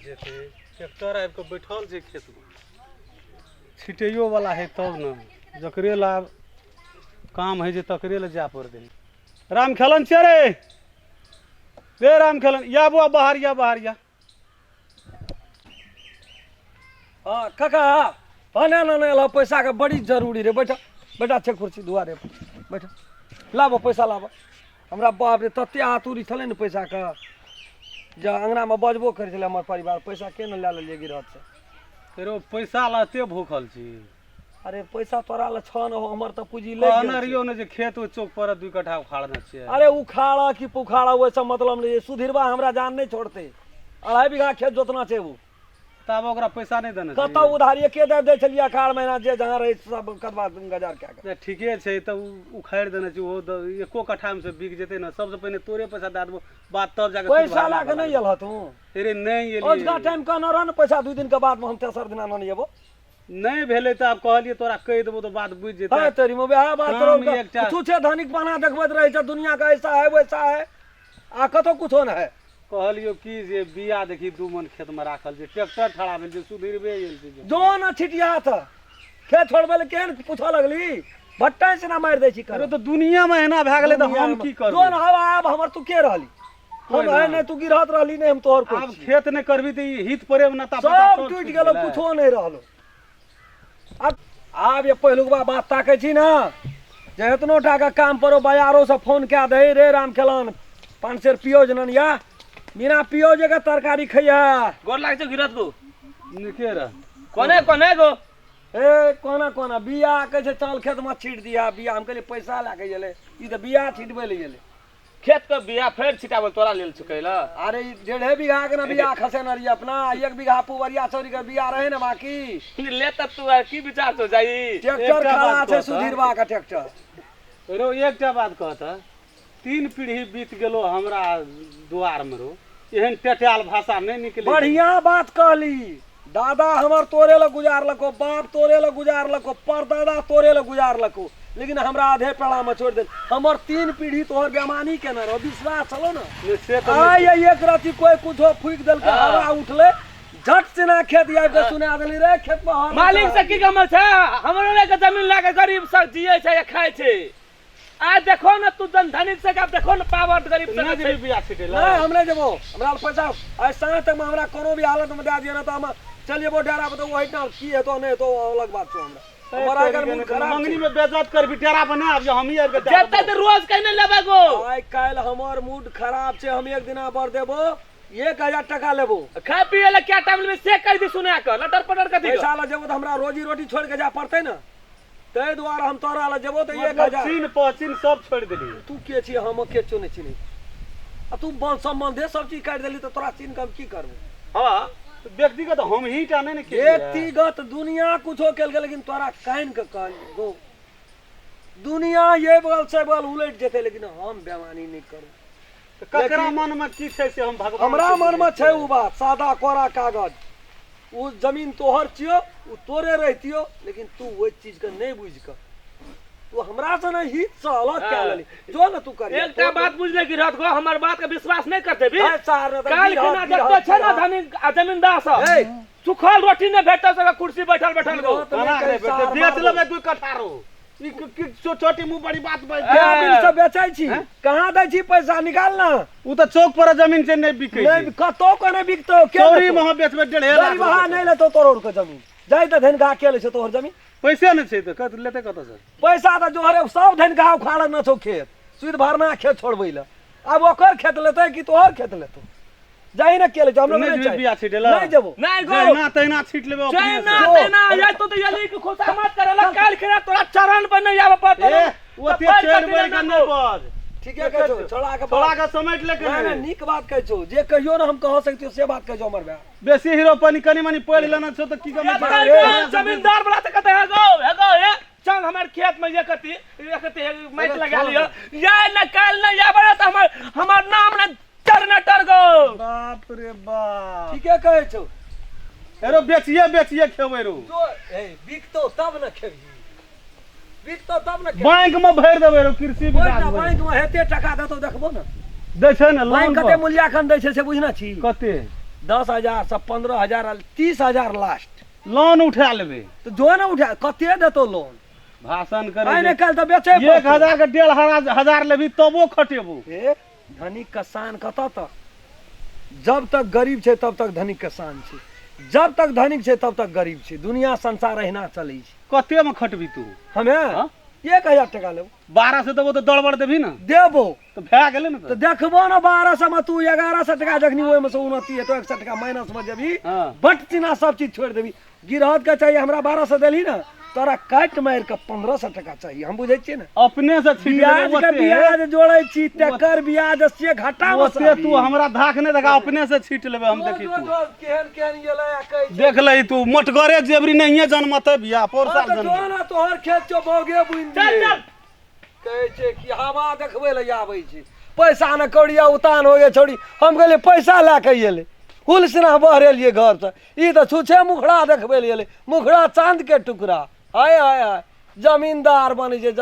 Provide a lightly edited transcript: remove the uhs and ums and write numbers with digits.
जेतै ट्रैक्टर आबि कऽ बैठल छै खेतमे छिटैयो वाला है तब ने जकरे ला काम होइ छै तकरे लए जाय पड़तै। राम खेलन छियै रे रे राम खेलन या बुआ बाहर या बाहर या। हाँ काका भने ने नहि एलह, पैसाके बड़ी जरूरी रे। बैठ बैठा छै कुर्सी दुआरे पर बैठ, लाबऽ पैसा लाबऽ। हमरा बाप रे तते आतुरी छलै ने पैसाके जे अङ्गनामे बजबो करै छलै हमर परिवार, पैसा के ने लए लेलियै गिरहतसँ। फेरो पैसा लए एते भूखल छी? अरे पैसा तोरा लए छह ने हो, हमर तऽ पूँजी लागि कहने गेल छै। रहियौ ने जे खेत ओहि चौक पर 2 कट्ठा उखाड़ने छियै। अरे उखाड़ा कि पुखाड़ा ओहिसँ मतलब नहि, सुधीरबा हमरा जान नहि छोड़तै। 2.5 बीघा खेत जोतना छै ओ। तब ओकरा पैसा नहि देने कतऽ उधारी के दे दै छलियै अखाड़ महीना जे जहाँ रहै सब कतबा गजार कए कऽ। नहि ठीके छै तऽ ओ उखाड़ि देने छै, ओहो एको कट्ठामे से बिक जेतै ने, सबसँ पहिने तोरे पैसा दए देबो बात तब जाके पैसा लए कऽ नहि एलह तू? अरे नहि एलियै। अजुका टाइम कहने रह ने पैसा 2 दिन के बाद हम तेसर दिना नहि एबो। नहि भेलै तऽ आब कहलियै तोरा कहि देबो तऽ बात बुझि जेतै। है तेरी में वएह बात काम तोरो एकटा- छुछे धनिक बना देखबैत रहै छै दुनिया के, ऐसा है वैसा है आ कतौ कुछो नहि है। कहलियौ की जे बिया देखी 2 मन खेतमे राखल छै, ट्रैक्टर ठड़ा भेल छै, सुधीरबे गेल छै। जो न छिटिया तऽ खेत छोड़बै लए केहन पूछऽ लगली, भट्टा से ना मारि दै छी। अरे तऽ दुनियामे एना भए गेलै तऽ हम की करबै? जोन हवा आब हमर तू के रहली, हम है नहि तू गिरहत रहली नहि हम तोहर कोइ आब छी। खेत नहि करबी तऽ ई हित प्रेम नाता पता सब टूटि गेलो, कुछो नहि रहलो। आब आब ये पहिलुकबा बात ताकै छी ने जे एतनो टाका काम पर बाजारो से फोन कए दे रे राम खेलन 5 सेर पियोज ननिया बिना पियोजे के तरकारी खैया। गोर लागै छौ गिरत गो। नीके रह। कोने कोने गो? ए कोना कोना बिया कहै छै चल खेत में छीट दिया बिया। हम कहलियै पैसा लए के गेलै ई तऽ बिया छिटबै लए गेलै। खेत के बिया फेर छिटाबल तोरा लेल छुकैला। अरे ई 1.5 बीघा के ना बिया खसेने रहियै अपना, 1 बीघा पुवरिया चौरी के बिया रहे ने बाकी। ले तब तू आर की विचार छौ जाई? ट्रैक्टर एकटा खड़ा बात छै कहत। सुधीरबा के ट्रैक्टर। रो एकटा बात कहत, 3 पीढ़ी बीत गेलो हमरा दुआर में रो एहन टेटाल भाषा नहीं निकले। बढ़िया बात कहली, दादा हमर तोरे लए गुजारलको, बाप तोरे लए गुजारलको, परदादा तोरे लए गुजारलको, लेकिन हमरा आधे पेड़ा में छोड़ दे। हमर 3 पीढ़ी तोहर बेमानी केने रहो, विश्वास छलो ने? नहीं, से तो आइ ये एक राति कोई कुछो फूक देलकै, हवा उठले झट से ना खेत आबि के सुना देली रे खेत में हर मालिक से की गमल छै? हमरो ने के जमीन लाके गरीब सब जिए छै या खाय छै। आ देखो न तू जन धनिक से आब देखो न पावर गरीब से नहीं जेबी बिया छिटैला। नहीं हम नहीं जेबो, हमरा लग पैसा आइ साँझ तक में हमरा कोनो भी हालत में दए दिअ ना तऽ हम चल जेबो डेरा पर, तऽ ओहिठाम की हेतो नहीं हेतो अलग बात छौ। हमरा हमर आइ काल्हि मूड खराब मंगनी छै। में बेइज्जत करबी डेरा पर ना आबि हमही आबि के दए जते देबो। तऽ रोज कहिने लेबै गो। आइ काल्हि हमर मूड खराब छै, हम एक दिना बर देबो 1000 टका लेबो। खाय पिए ला क्या टाइम लेबै से कहि दे सुना कऽ लटर पटर कथी पैसा लऽ जेबो तऽ हमरा रोजी रोटी छोड़ि के जाय पड़तै ने, ताहि दुआरे हम तोरा लऽ जेबो तऽ मतलब 1000। चीन पहचीन सब छोड़ि देली। तू के छी? हम के छौ नहि चिन्है आ तू सम्बन्धे सब चीज काटि देली तऽ तोरा चिन्ह कऽ हम की करबो? हाँ तऽ व्यक्तिगत हम ही टा नहि ने केलियै। व्यक्तिगत दुनिया कुछो केलकै लेकिन तोरा कानि कऽ कहलियै गो दुनिया ये बगल से बगल उलटि जेतै लेकिन हम बेमानी नहि करब। तऽ ककरा मन में की छै से हम भगवान हमरा से मन में बुझै छै छियै। ओ बात सादा कोरा कागज, ओ जमीन तोहर छियौ, ओ तोरे रहितियौ, लेकिन तू ओहि चीज के नहि बुझि कऽ तू हमरा से नहि हित से अलग कए लेली। जो ने तू करिहे, एकटा तोर बात बुझले कि रहत गो, हमर बात के विश्वास नहीं करते भी। है सार ने तऽ काल गिरहत, खिना गिरहत, जते छै ने गिरहत। धनिक आ जमींदार सब ए। सुखल रोटी नहीं भेटत सके कुर्सी बैठल बैठल गो। गिरहत नहि केना कही नहि भेटतै? सार बेच मारबो। लेबै 2 कट्ठा रो। ई की छोटी मुँह बड़ी बात बाजि क्या बिल से बेचै छी? कहाँ दै छी पैसा? निकाल ना। ओ तऽ चौक पर जमीन छै नहि बिकै नहि छै। कतौ के नहि बिकतौ, के चौरी लेतौ? में हम बेचबै 1.5 लाख गरीबहा रुपया। नहि लेतौ तोहर के जमीन। जाइ तऽ धनिका के लै छौ तोहर जमीन? पैसे नहि छै तऽ कत लेतै कतऽ से? पैसा तऽ जोहरे सब धनिका उखाड़ल न छौ खेत, सुति भरना खेत छोड़बै लए। आब ओकर खेत लेतै कि तोहर खेत लेतौ? जाहि ने के लै छौ, हमरा नहि नहि जेबै चाही। बिया छिटै लए? नहि जेबो। नहीं गो। जहिना तहिना छीट लेबै अपने से। जैना तैना या तो तो यली के खुशामद करेला काल खिना तोरा चरण पर नहीं आवे पड़तो। ए, ओते चढ़ि बढ़ि कऽ नहि बज। ठीके कहै छौ, छोड़ा के छोड़ा के समेट ले नहि नहि के नीक बात कहै छौ, जे कहियो ने हम कह सकतियौ से बात कहै छौ हमर भाय। बेसी हीरो पानी कनी मनी पढ़ि लेना छौ तऽ की कमै छै? जमींदार वाला तऽ कहते है गो है गो हे चल हमार खेत में ये कति ये कति माइक लगा लियो या न काल न या बड़ा तो हमार हमार नाम न टर न टर गो। बाप रे बाप। ठीके कहै छौ। एरो बेचिए बेचिए खेबै रो। जो ए बिकतौ तब न खेबही, बिकतौ तब न खेबही। बैंक में भरि देबै रो कृषि विकास ओहिटा बैंक में हेते टका देतौ देखबो ने। दै छै ने लोन बैंक कते पर। मूल्यांकन दै छै से बुझना छी? कते? 10,000 से 15,000, 30,000 लास्ट। लोन उठा लेबै। तऽ जो ने उठा, कते देतौ लोन? भाषण आइ करे। ने काल्हि तऽ बेचै। 1,000 के 1,500 लेबही तबो खटेबो। ए, धनिक के शान कतऽ? तक जब तक गरीब छै तब तक धनिक के शान छै, जब तक धनिक छै तब तक गरीब छै। दुनिया संसार अहिना चलै छै। कते में खटबी तू? हमे? हाँ? 1,000 टका लेबो। 1,200 देबो तऽ दड़बड़ देबही ने? देबो। तऽ भए गेलै ने। तऽ तऽ देखबो ने, 1,200 मे तू 1,100 टका जखनी ओहिमे से उन्नति हेतौ, 100 टका माइनस मे जेबही। बट चिन्हा सब चीज छोड़ि देबही। गिरहत के चाहिए, हमरा 1,200 देलही ने, तोरा काटि मारि कऽ 1,500 टका चाहिए, हम बुझै छियै ने। अपने से छीट ब्याज लेबै के ओते। ब्याज जोड़ै छी, तकर ब्याज से घाटा मे। ओते तू हमरा धाक नहि देखा, अपने से छीट लेबै हम। देखी तू। केहन केहन गेलै आ कहै छै। देख लही तू, मोटगरे जेबरी नहिये जनमतै बियाह पोर हाँ साल तऽ जनमतै। जो ने, तोहर खेत छौ, बौगे बुनि चल। दिए। चल। कहै छै कि हवा देखबै लए आबै छै, पैसा ने कौड़िया उतान हो गेल छौड़ी। हम कहलियै पैसा लए कऽ एलै, हुलसना बहरेलियै घरसँ, ई तऽ छुछे मुखड़ा देखबै लए एलै, मुखड़ा चाँद के टुकड़ा। हाय हाय हाय, जमींदार बनै छै।